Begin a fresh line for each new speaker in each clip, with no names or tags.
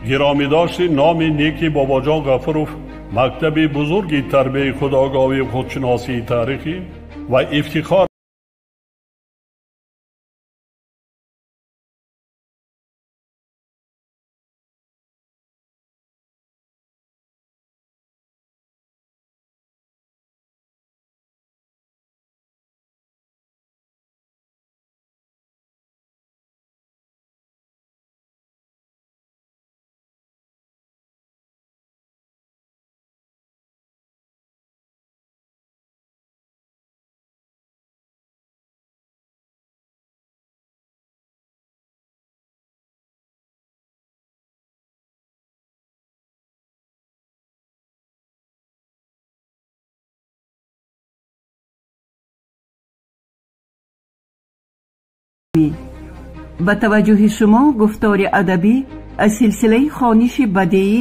Гиромӣ дошти номи неки Бобоҷон Ғафуров мактаби бузурги тарбияи худогоҳӣ, худшиносии таърихӣ ва ифтихор
Ба таваҷҷӯҳи шумо гуфтори адабӣ аз силсилаи хониши бадеӣ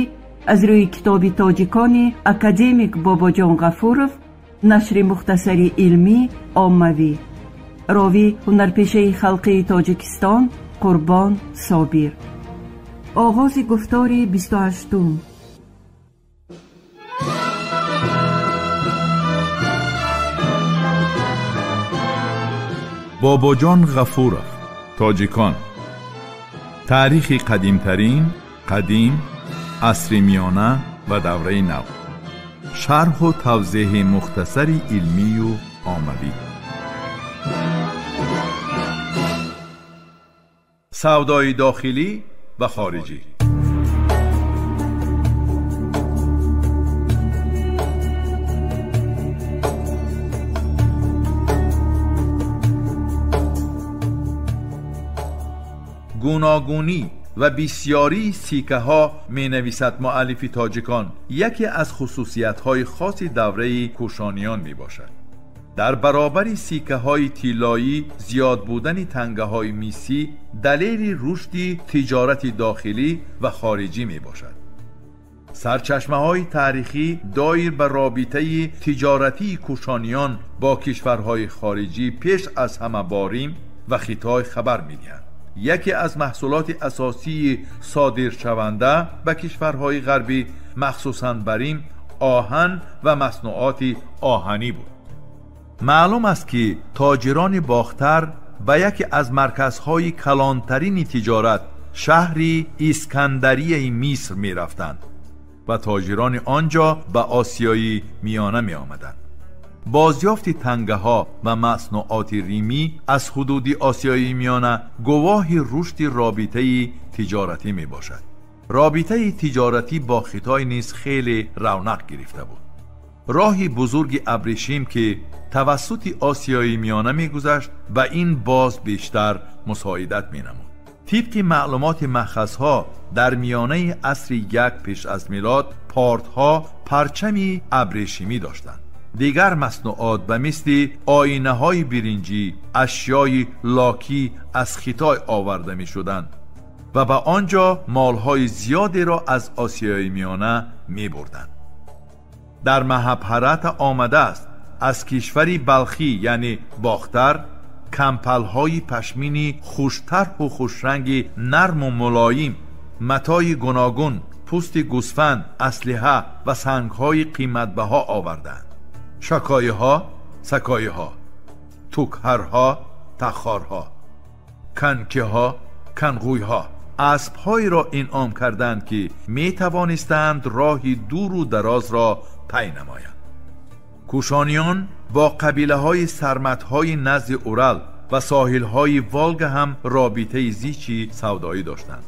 аз рӯи китоби тоҷикони академик Бобоҷон Ғафуров, нашри мухтасари илмӣ оммавӣ. Ровӣ ҳунарпешаи халқии Тоҷикистон Қурбон Собир. Оғози гуфтори 28-ум.
Бобоҷон Ғафуров, тоҷикон. Таърихи қадимтарин, қадим, асри миёна ва давраи нав. Шарҳу тавзеҳи мухтасари илмию оммавӣ. Савдои дохилӣ ва хориҷӣ. Гуногунӣ ва бисёрии сикаҳо, менависад муаллифи тоҷикон, яке аз хусусиятҳои хоси давраи кӯшониён мебошад. Дар баробари сикаҳои тиллоӣ зиёд будани тангаҳои мисӣ далели рушди тиҷорати дохилӣ ва хориҷӣ мебошад. Сарчашмаҳои таърихӣ доир ба робитаи тиҷоратии кӯшониён бо кишварҳои хориҷӣ пеш аз ҳама бо Рим ва Хитой хабар медиҳанд. Яке аз маҳсулоти асосии содиршаванда ба кишварҳои ғарбӣ, махсусан ба Рим, оҳан ва маснуоти оҳанӣ буд. Маълум аст, ки тоҷирони Бохтар ба яке аз марказҳои калонтарини тиҷорат, шаҳри Искандарияи Миср мерафтанд ва тоҷирони он ҷо ба Осиёи Миёна меомаданд. Бозёфти тангаҳо ва маснуоти римӣ аз ҳудуди Осиёи Миёна гувоҳи рушди робитаи тиҷоратӣ мебошад. Робитаи тиҷоратӣ бо Хитой низ хеле равнақ гирифта буд. Роҳи бузурги абрешим, ки тавассути Осиёи Миёна мегузашт, ба ин боз бештар мусоидат менамуд. Тибқи маълумоти маъхазҳо, дар миёнаи асри як пеш аз милод портҳо парчами абрешимӣ доштанд. Дигар маснуот ба мисли оинаҳои биринҷӣ, ашёи локӣ аз Хитой оварда мешуданд ва ба он ҷо молҳои зиёдеро аз Осиёи Миёна мебурданд. Дар Маҳабҳарата омадааст, аз кишвари Балхӣ, яъне Бохтар, кампалҳои пашмини хуштарҳу хушранги нарму мулоим, матои гуногун, пӯсти гӯсфанд, аслиҳа ва сангҳои қиматбаҳо оварданд. Шакоиҳо, сакоиҳо, тукҳарҳо, тахорҳо, канкиҳо, канғӯйҳо аспҳоеро инъом карданд, ки метавонистанд роҳи дуру дарозро тай намоянд. Кӯшониён бо қабилаҳои сарматҳои назди Урал ва соҳилҳои Волга ҳам робитаи зичи савдоӣ доштанд.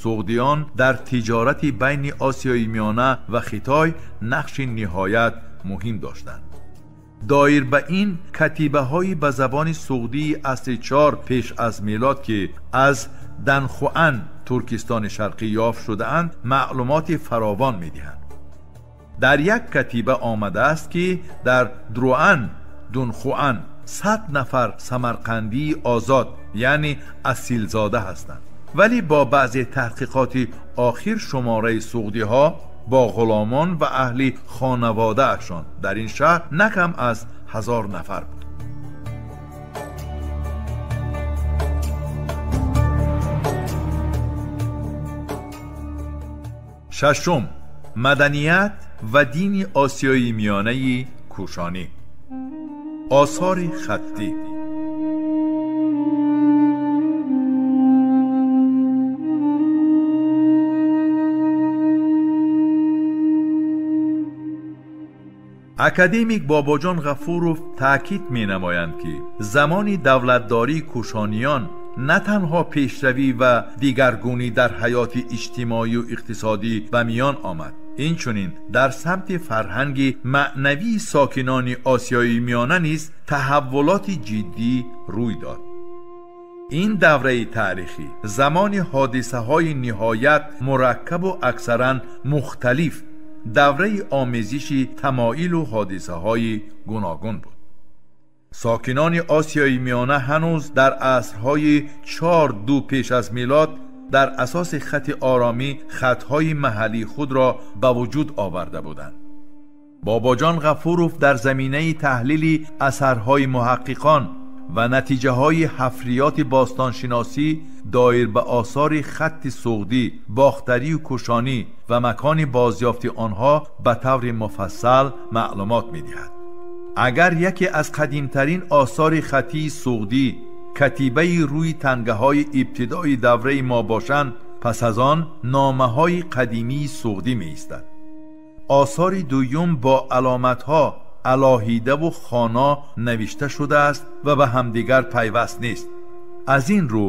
Суғдиён дар тиҷорати байни Осиёи Миёна ва Хитой нақши ниҳоят муҳим доштанд. Доир ба ин катибаҳои ба забони суғдии асри 4 пеш аз милод, ки аз Данхуан, Туркистони Шарқӣ ёфт шудаанд, маълумоти фаровон медиҳанд. Дар як катиба омадааст, ки дар Друан, Дунхуан 100 нафар самарқандии озод, яъне асилзода ҳастанд. Вале бо баъзе таҳқиқоти охир шумораи суғдиҳо бо ғуломон ва аҳли хонаводаашон дар ин шаҳр на кам аз 1000 нафар буд. Шашум, маданият ва дини Осиёи Миёнаи Кушонӣ. Осори хаттӣ. Академик Бобоҷон Ғафуров таъкид менамоянд, ки замони давлатдории кушониён на танҳо пешравӣ ва дигаргунӣ дар ҳаёти иҷтимоию иқтисодӣ ба миён омад, инчунин дар самти фарҳанги маънавии сокинони Осиёи Миёна низ таҳаввулоти ҷиддӣ рӯй дод. Ин давраи таърихӣ замони ҳодисаҳои ниҳоят мураккабу аксаран мухталиф, давраи омезиши тамоилу ҳодисаҳои гуногун буд. Сокинони Осиёи Миёна ҳанӯз дар асрҳои 4-2 пеш аз милод дар асоси хати оромӣ хатҳои маҳаллии худро ба вуҷуд оварда буданд. Бобоҷон Ғафуров дар заминаи таҳлили асарҳои муҳаққиқон ва натиҷаҳои ҳафриёти бостоншиносӣ доир ба осори хатти суғдӣ, бохтарию кушонӣ ва макони бозёфти онҳо ба таври муфассал маълумот медиҳад. Агар яке аз қадимтарин осори хаттии суғдӣ катибаи рӯи тангаҳои ибтидои давраи мо бошанд, пас аз он номаҳои қадимии суғдӣ меистад. Осори дуюм бо аломатҳо алоҳидаву хона навишта шудааст ва ба ҳамдигар пайваст нест. Аз ин рӯ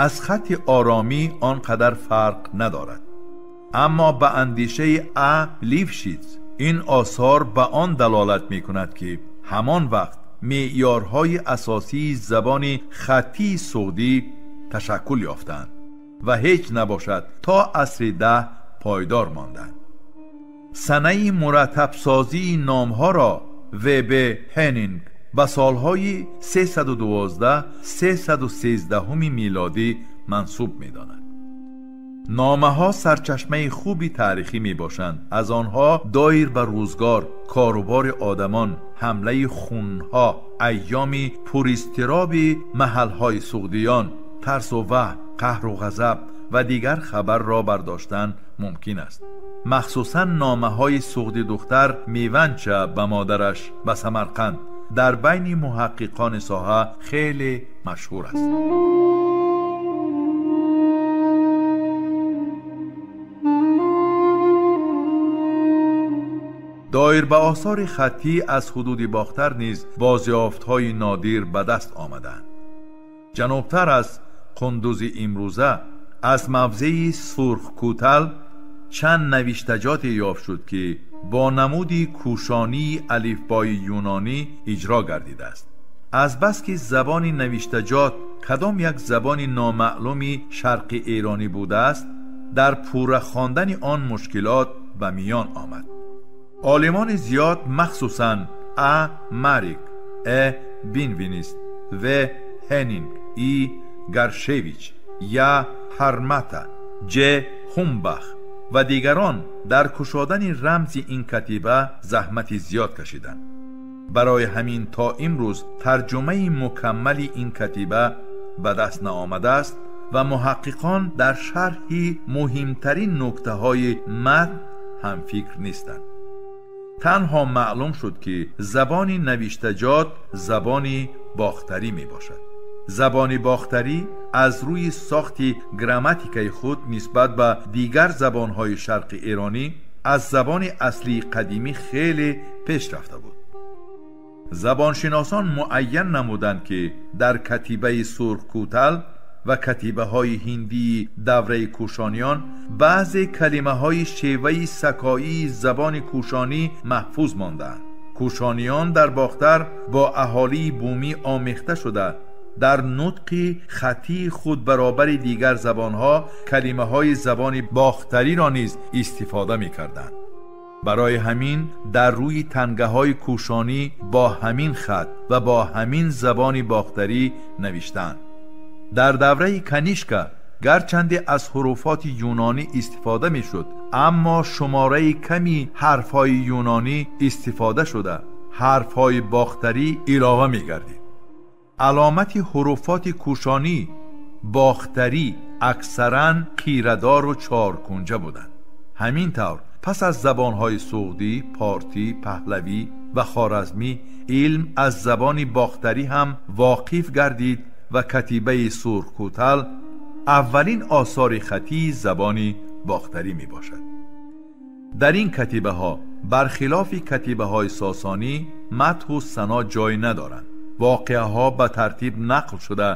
аз хатти оромӣ он қадар фарқ надорад. Аммо ба андешаи А. Лившиц ин осор ба он далолат мекунад, ки ҳамон вақт меъёрҳои асосии забони хаттии суғдӣ ташаккул ёфтанд ва ҳеҷ набошад то асри 10 пойдор монданд. Санаи мураттабсозии номҳоро В. Б. Ҳеннинг ба солҳои 312-313 милодӣ мансуб медонад. Номаҳо сарчашмаи хуби таърихӣ мебошанд. Аз онҳо доир ба рӯзгор, корубори одамон, ҳамлаи хунҳо, айёми пуристироби маҳалҳои суғдиён, тарсу ваҳм, қаҳру ғазаб ва дигар хабарро бардоштан мумкин аст. Махсусан номаҳои суғди духтар Меванча ба модараш ба Самарқанд дар байни муҳаққиқони соҳа хеле машҳур аст. Доир ба осори хаттӣ аз ҳудуди Бохтар низ бозёфтҳои нодир ба даст омаданд. Ҷанубтар аз Қундузи имрӯза аз мавзеи Сурхкӯтал чанд навиштаҷоте ёфт шуд, ки бо намуди кӯшонии алифбои юнонӣ иҷро гардидааст. Азбаски забони навиштаҷот кадом як забони номаълуми шарқи эронӣ будааст, дар пурра хондани он мушкилот ба миён омад. Олимони зиёд, махсусан А. Марик, Э. Бинвинист, В. Ҳеннинг, И. Гаршевич, Я. Ҳармата, Ҷ. Хумбах ва дигарон дар кушодани рамзи ин катиба заҳмати зиёд кашиданд. Барои ҳамин то имрӯз тарҷумаи мукаммали ин катиба ба даст наомадааст ва муҳаққиқон дар шарҳи муҳимтарин нуктаҳои матн ҳамфикр нестанд. Танҳо маълум шуд, ки забони навиштаҷот забони бохтарӣ мебошад. Забони бохтарӣ аз рӯи сохти грамматикаи худ нисбат ба дигар забонҳои шарқи эронӣ аз забони аслии қадимӣ хеле пеш рафта буд. Забоншиносон муайян намуданд, ки дар катибаи Сурхкӯтал ва катибаҳои ҳиндии давраи кушониён баъзе калимаҳои шеваи сакоии забони кушонӣ маҳфуз мондаанд. Кушониён дар Бохтар бо аҳолии бумӣ омехта шуда дар нутқи хаттии худ баробари дигар забонҳо калимаҳои забони бохтариро низ истифода мекарданд. Барои ҳамин дар рӯи тангаҳои кушонӣ бо ҳамин хат ва бо ҳамин забони бохтарӣ навиштанд. Дар давраи Канишка гарчанде аз ҳуруфоти юнонӣ истифода мешуд, аммо шумораи ками ҳарфҳои юнонӣ истифода шуда, ҳарфҳои бохтарӣ илова мегардид. Аломати ҳуруфоти кушонӣ бохтарӣ аксаран қирадору чоркунҷа буданд. Ҳамин тавр пас аз забонҳои суғдӣ, портӣ, паҳлавӣ ва хоразмӣ илм аз забони бохтарӣ ҳам воқиф гардид ва катибаи Сурхкӯтал аввалин осори хаттии забони бохтарӣ мебошад. Дар ин катибаҳо бархилофи катибаҳои сосонӣ мадҳу сано ҷой надоранд. Воқеаҳо ба тартиб нақл шуда,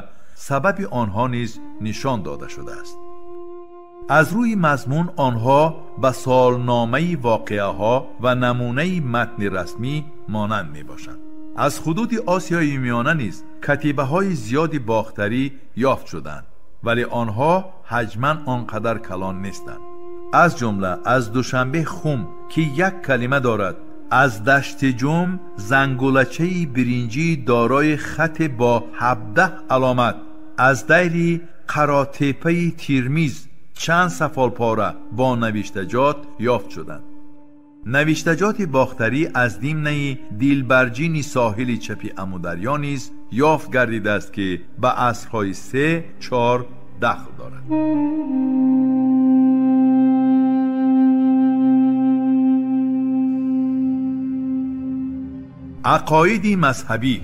сабаби онҳо низ нишон дода шудааст. Аз рӯи мазмун онҳо ба солномаи воқеаҳо ва намунаи матни расмӣ монанд мебошанд. Аз ҳудуди Осиёи Миёна низ катибаҳои зиёди бохтарӣ ёфт шуданд, вале онҳо ҳаҷман он қадар калон нестанд. Аз ҷумла аз Душанбе хум, ки як калима дорад, аз Дашти Ҷум зангулачаи биринҷӣ дорои хате бо 17 аломат, аз дайри Қаротепаи Тирмиз чанд сафолпора бо навиштаҷот ёфт шуданд. Навиштаҷоти бохтарӣ аз димнаи дилбарҷини соҳили чапи Амударё низ ёфт гардидааст, ки ба асрҳои 3-4 дахл дорад. Ақоиди мазҳабӣ.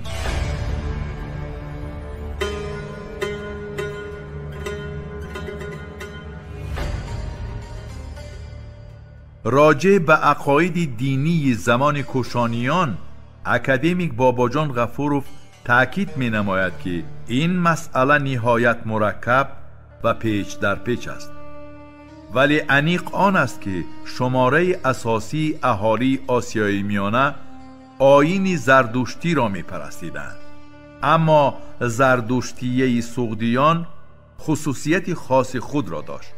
Роҷеъ ба ақоиди динии замони кушониён академик Бобоҷон Ғафуров таъкид менамояд, ки ин масъала ниҳоят мураккаб ва печ дар печ аст, вале аниқ он аст, ки шумораи асосии аҳолии Осиёи Миёна оини зардуштиро мепарастиданд. Аммо зардуштияи суғдиён хусусияти хоси худро дошт.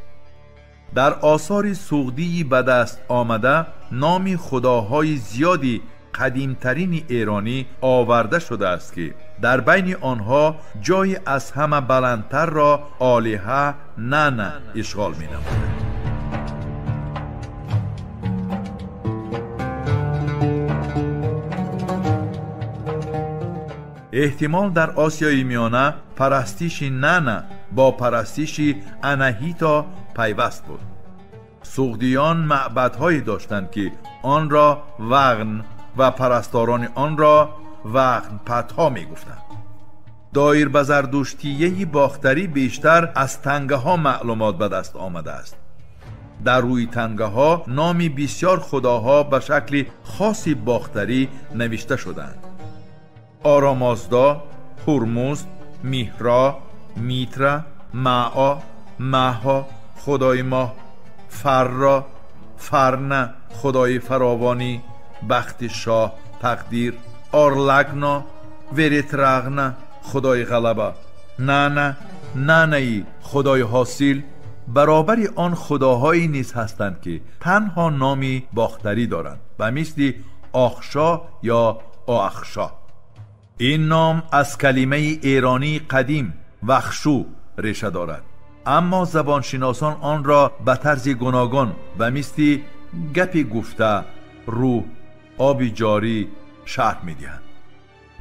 Дар осори суғдии ба даст омада номи худоҳои зиёди қадимтарини эронӣ оварда шудааст, ки дар байни онҳо ҷойи аз ҳама баландтарро олиҳа Нана ишғол менамояд. Эҳтимол дар Осиёи Миёна парастиши Нана бо парастиши Анаҳито пайваст буд. Суғдиён маъбадҳое доштанд, ки онро вағн ва парасторони онро вағнпатҳо мегуфтанд. Доир ба зардуштияи бохтарӣ бештар аз тангаҳо маълумот ба даст омадааст. Дар рӯи тангаҳо номи бисёр худоҳо ба шакли хоси бохтарӣ навишта шуданд. Оромозда, Ҳурмузд, Миҳро, Митра, Мао, Маҳо, худои моҳ, Фарро, Фарна, худои фаровонӣ, бахти шоҳ, тақдир, Орлагно, Веретрағна, худои ғалаба, Нана, Нанаи, худои ҳосил. Баробари он худоҳое низ ҳастанд, ки танҳо номи бохтарӣ доранд, ба мисли Охшо ё Оахшо. Ин ном аз калимаи эронии қадим вахшу реша дорад, аммо забоншиносон онро ба тарзи гуногун ба мисли гапи гуфта, рӯҳ, оби ҷорӣ шарҳ медиҳанд.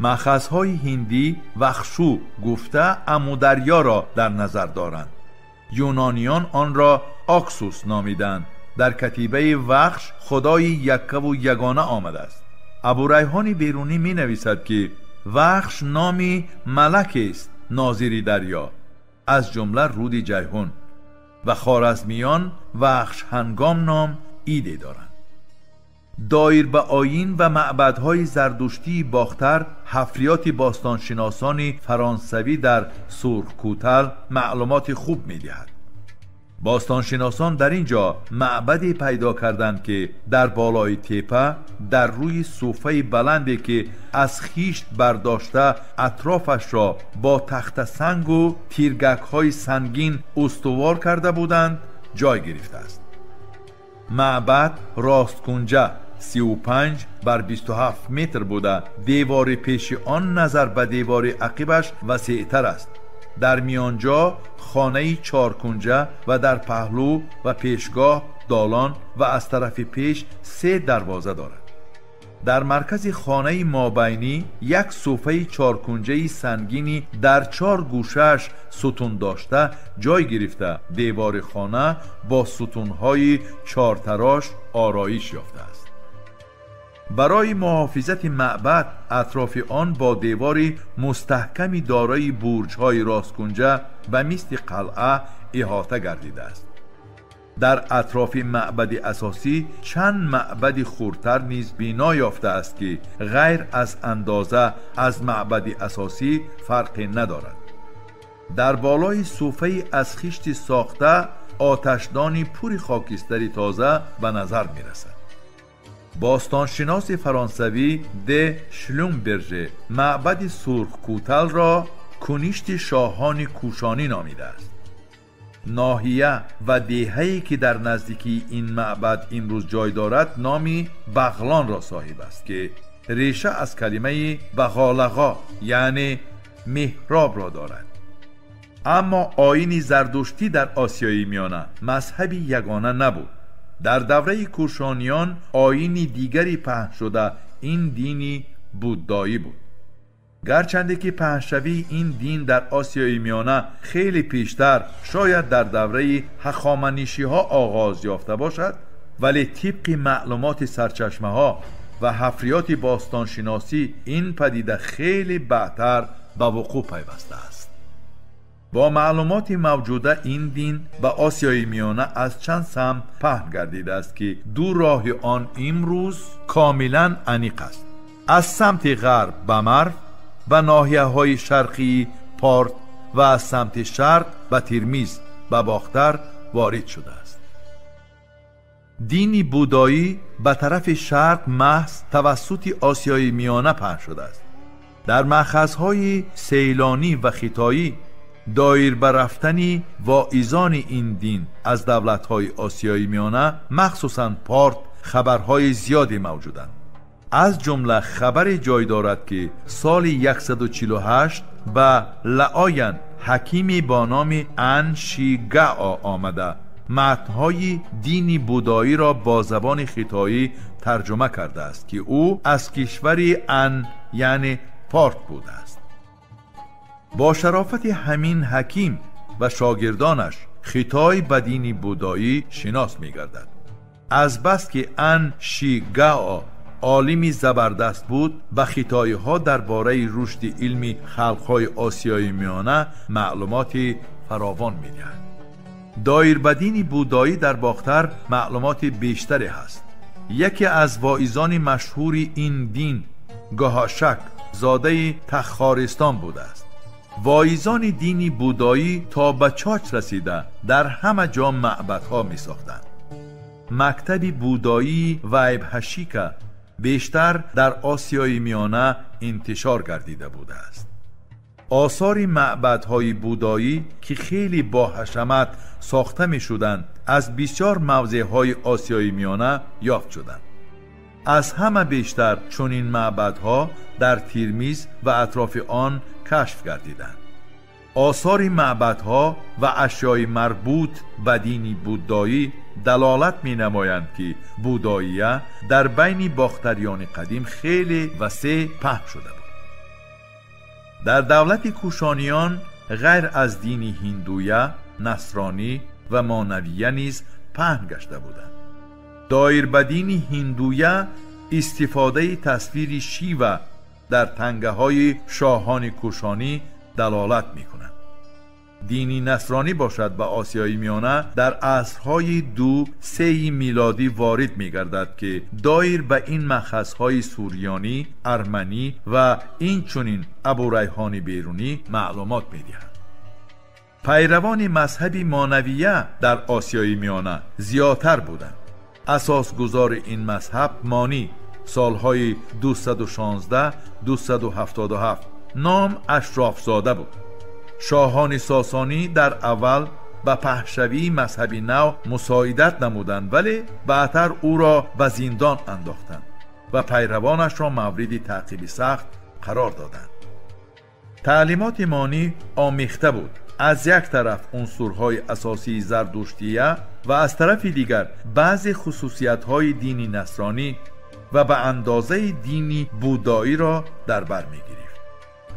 Маъхазҳои ҳиндӣ вахшу гуфта Амударёро дар назар доранд. Юнониён онро Оксус номиданд. Дар катибаи Вахш худои яккаву ягона омадааст. Абурайҳони Берунӣ менависад, ки Вахш номи малакест, нозири дарё, аз ҷумла руди Ҷайҳун, ва хоразмиён Вахш ҳангом ном иде доранд. Доир ба оин ва маъбадҳои зардуштии Бохтар ҳафриёти бостоншиносони фаронсавӣ дар Сурхкӯтал маълумоти хуб медиҳад. Бостоншиносон дар ин ҷо маъбаде пайдо карданд, ки дар болои тепа дар рӯи суфаи баланде, ки аз хишт бардошта атрофашро бо тахтасангу тиргакҳои сангин устувор карда буданд, ҷой гирифтааст. Маъбад росткунҷа 35 бар 27 метр буда, девори пеши он назар ба девори ақибаш васеътар аст. Дар миёнҷо хонаи чоркунҷа ва дар паҳлӯ ва пешгоҳ долон ва аз тарафи пеш 3 дарвоза дорад. Дар маркази хонаи мобайнӣ як суфаи чоркунҷаи сангинӣ дар чор гӯшааш сутун дошта ҷой гирифта, девори хона бо сутунҳои чортарош ороиш ёфтааст. Барои муҳофизати маъбад атрофи он бо девори мустаҳками дорои бурҷҳои росткунҷа ба мисли қалъа иҳота гардидааст. Дар атрофи маъбади асосӣ чанд маъбади хурдтар низ бино ёфтааст, ки ғайр аз андоза аз маъбади асосӣ фарқе надорад. Дар болои суфаи аз хишти сохта оташдони пури хокистари тоза ба назар мерасад. Бостоншиноси фаронсавӣ де Шлюмберже маъбади сурхкӯталро куништи шоҳони кӯшонӣ номидааст. Ноҳия ва деҳае ки дар наздикии ин маъбад имрӯз ҷой дорад номи Бағлонро соҳиб аст, ки реша аз калимаи бағолағо яъне меҳробро дорад. Аммо оини зардуштӣ дар Осиёи Миёна мазҳаби ягона набуд. Дар давраи кӯшониён оини дигари паҳн шуда ин дини буддоӣ буд. Гарчанде ки паҳншавии ин дин дар Осиёи Миёна хеле пештар, шояд дар давраи ҳахоманишиҳо оғоз ёфта бошад, вале тибқи маълумоти сарчашмаҳо ва ҳафриёти бостоншиносӣ ин падида хеле баъдтар ба вуқӯъ пайвастааст. Бо маълумоти мавҷуда ин дин ба Осиёи Миёна аз чанд самт паҳн гардидааст, ки ду роҳи он имрӯз комилан аниқ аст. Аз самти ғарб ба Марв, ба ноҳияҳои шарқии Порт ва аз самти шарқ ба Тирмиз, ба Бохтар ворид шудааст. Дини будоӣ ба тарафи шарқ маҳз тавассути Осиёи Миёна паҳн шудааст. Дар маъхазҳои сейлонӣ ва хитоӣ доир ба рафтани воизони ин дин аз давлатҳои Осиёи Миёна, махсусан Порт, хабарҳои зиёде мавҷуданд. Аз ҷумла хабаре ҷой дорад, ки соли 148 ба Лаоян ҳакиме бо номи Ан Шигао омада матнҳои дини будоиро бо забони хитоӣ тарҷума кардааст, ки ӯ аз кишвари Ан яъне Порт будааст. Бо шарофати ҳамин ҳаким ва шогирдонаш Хитой ба дини будоӣ шинос мегардад. Азбаски Ан Шигао олими забардаст буд, ба хитоиҳо дар бораи рушди илми халқҳои Осиёи Миёна маълумоти фаровон медиҳад. Доир ба дини будоӣ дар Бохтар маълумоти бештаре ҳаст. Яке аз воизони машҳури ин дин Гаҳошак зодаи Тахористон будааст. Воизони дини будоӣ то ба Чоч расида дар ҳама ҷо маъбадҳо месохтанд. Мактаби будоии Вайбҳашика бештар дар Осиёи Миёна интишор гардида будааст. Осори маъбадҳои будоӣ ки хеле бо ҳашамат сохта мешуданд, аз бисёр мавзеъҳои Осиёи Миёна ёфт шуданд. Аз ҳама бештар чунин маъбадҳо дар Тирмиз ва атрофи он кашф гардиданд. Осори маъбадҳо ва ашёи марбут ба дини буддоӣ далолат менамоянд, ки будоия дар байни бохтариёни қадим хеле васеъ паҳн шуда буд. Дар давлати кӯшониён ғайр аз дини ҳиндуя, насронӣ ва монавия низ паҳн гашта буданд. Доир ба дини ҳиндуя истифодаи тасвири Шива дар тангаҳои шоҳони кӯшонӣ далолат мекунанд. Дини насронӣ бошад ба Осиёи Миёна дар асрҳои 2-3 милодӣ ворид мегардад, ки доир ба ин маъхазҳои сурёнӣ, арманӣ ва инчунин Абурайҳони Берунӣ маълумот медиҳад. Пайравони мазҳаби монавия дар Осиёи Миёна зиёдтар буданд. Асосгузори ин мазҳаб Монӣ солҳои 216-277 ном Ашрофзода буд. Шоҳони сосонӣ дар аввал ба паҳншавии мазҳаби нав мусоидат намуданд, вале баъдтар ӯро ба зиндон андохтанд ва пайравонашро мавриди таъқиби сахт қарор доданд. Таълимоти Монӣ омехта буд. Аз як тараф унсурҳои асосии зардуштия ва аз тарафи дигар баъзе хусусиятҳои дини насронӣ و به اندازه دینی بودایی را در بر می گرفت.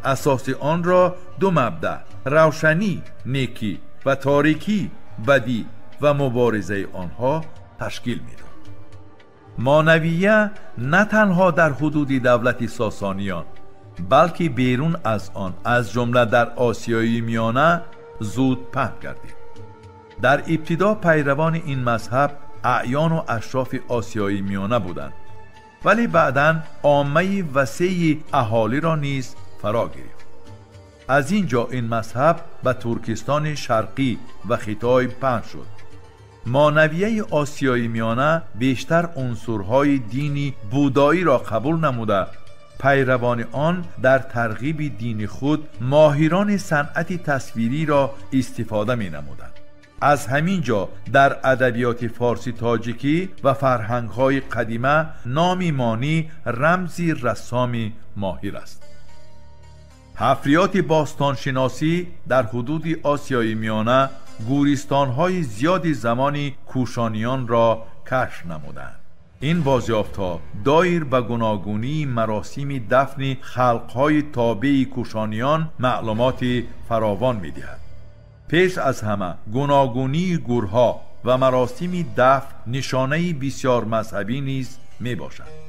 اساس آن را دو مبدأ، روشنی نیکی و تاریکی بدی و مبارزه آنها تشکیل میداد. مانویه نه تنها در حدود دولت ساسانیان بلکه بیرون از آن از جمله در آسیای میانه زود پهن گردید. در ابتدا پیروان این مذهب اعیان و اشراف آسیای میانه بودند، ولی بعداً عامه وسیع اهالی را نیز فرا گرفت. از اینجا این مذهب به ترکستان شرقی و خطای پهن شد. مانویه آسیای میانه بیشتر عنصرهای دینی بودایی را قبول نموده، پیروان آن در ترغیب دین خود ماهران صنعت تصویری را استفاده می نمودند. از همین جا در ادبیات فارسی تاجیکی و فرهنگ‌های قدیمه نام مانی رمزی رسام ماهر است. حفریات باستانشناسی در حدود آسیای میانه گورستان‌های زیادی زمانی کوشانیان را کشف نمودند. این بازیافت‌ها دایر به گوناگونی مراسم دفن خلق‌های تابع کوشانیان معلومات فراوان می‌دهد. پیش از همه گوناگونی گورها و مراسم دفن نشانه بسیار مذهبی نیز می‌باشد.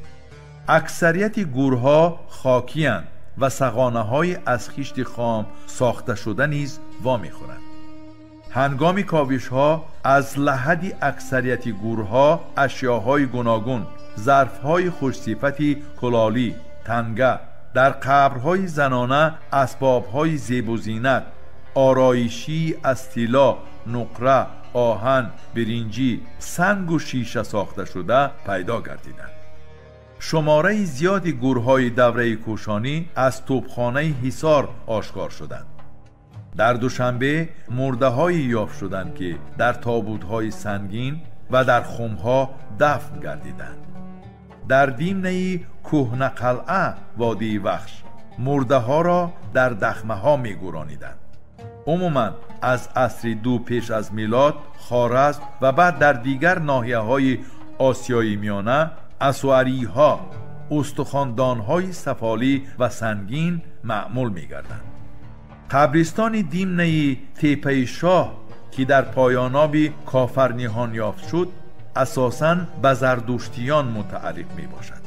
اکثریت گورها خاکی‌اند و سقانه‌های از خشت خام ساخته شده نیز وامی‌خورند. هنگام کاوش‌ها از لحد اکثریت گورها اشیاهای گوناگون، ظرف‌های خوش‌صفت کلالی، تنگه، در قبرهای زنانه اسباب‌های زیب و زینت، آرایشی از طلا، نقره، آهن، برنجی، سنگ و شیشه ساخته شده پیدا گردیدند. شماره زیادی گورهای دوره کوشانی از توپخانه حصار آشکار شدند. در دوشنبه مرده های یافت شدند که در تابوت‌های سنگین و در خم‌ها دفن گردیدند. در دیمنه کهنه قلعه وادی وخش مرده ها را در دخمه ها می گورانیدند. عموما از عصر 2 پیش از میلاد خوارزم و بعد در دیگر ناحیه های آسیای میانه اسواری ها استخواندان های سفالی و سنگین معمول می گردند. قبرستان دیمنه تپه شاه که در پایاناب کافرنیهان یافت شد اساساً به زردشتیان متعلق می باشد.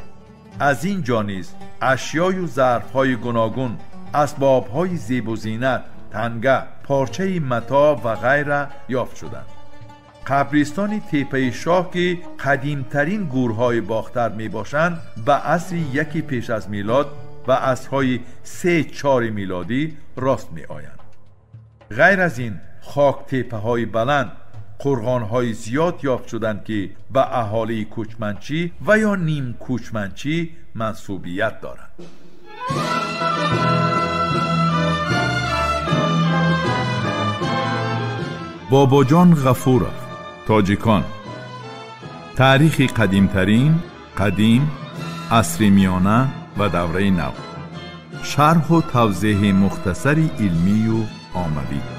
از این جا نیز اشیای و ظرف‌های گوناگون، اسباب‌های زیب و زینت، تنگه، پارچه متا و غیره یافت شدند. قبرستان تپه شاه که قدیمترین گورهای باختر می باشند به عصر 1 پیش از میلاد و عصرهای 3-4 میلادی راست می آیند. غیر از این خاک تپه های بلند، قرغان های زیاد یافت شدند که به اهالی کوچمنچی و یا نیم کوچمنچی منسوبیت دارند. باباجان غفورов، تاجیکان. تاریخ قدیمترین، قدیم، عصر میانه و دوره نو. شرح و توضیح مختصر علمی و عاموی.